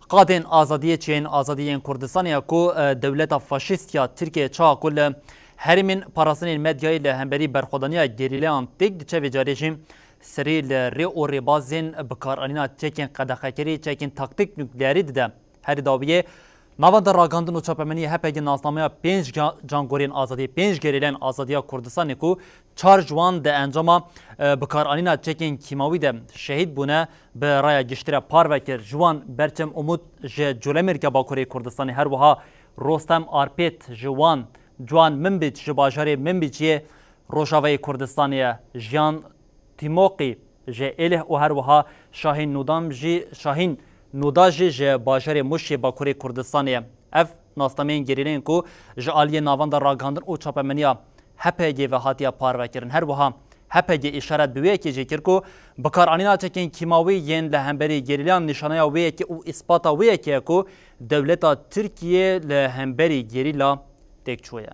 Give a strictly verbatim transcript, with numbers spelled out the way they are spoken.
Qadên azadiyê, çiyên azadiyên Kurdistanê ya ku, e, dewleta faşîst ya Tirkiyeyê çawa ku li herêmên parastinên medyayê li hemberî berxwedaniya gerîleyan têk diçe, vê carê jî serî li rê û rêbazên bikaranîna çekên qedexekerî, çekên taktîk nukleerî dide. Herî dawiyê, Navenda Ragihandin û Çapemeniyê H P G nasnameya pênc ca-, cangorên azadiyê, pênc gerîleyên azadiya Kurdistanê ku çar ji wan di encama, e, bikaranîna çekên kîmawî de şehîd bûne, bi raya giştî re parve kir. Ji wan Berçem Umut ji Colemêrga Bakurê Kurdistanê, her wiha Rostem Arpêt ji wan, Ciwan Minbic ji bajarê Minbiciyê Rojavayê Kurdistanê ye, Jiyan Tîmoqî ji Êlih û her wiha Şahîn Nûdam jî, Şahîn Nûda jî ji bajarê Mûşê Bakurê Kurdistanê ye. Ev nasnameyên gerîleyên ku ji aliyê Navenda Ragihandin û Çapemeniya H P G ve hatiye parvekirin. Her wiha H P G îşaret bi wê yekê jî kir ku bikaranîna çekên kîmawî yên li hemberî gerîleyan nîşaneya wê yekê û îspata wê yekê ye ku dewleta Tirkiyê li hemberî gerîla têk çûye.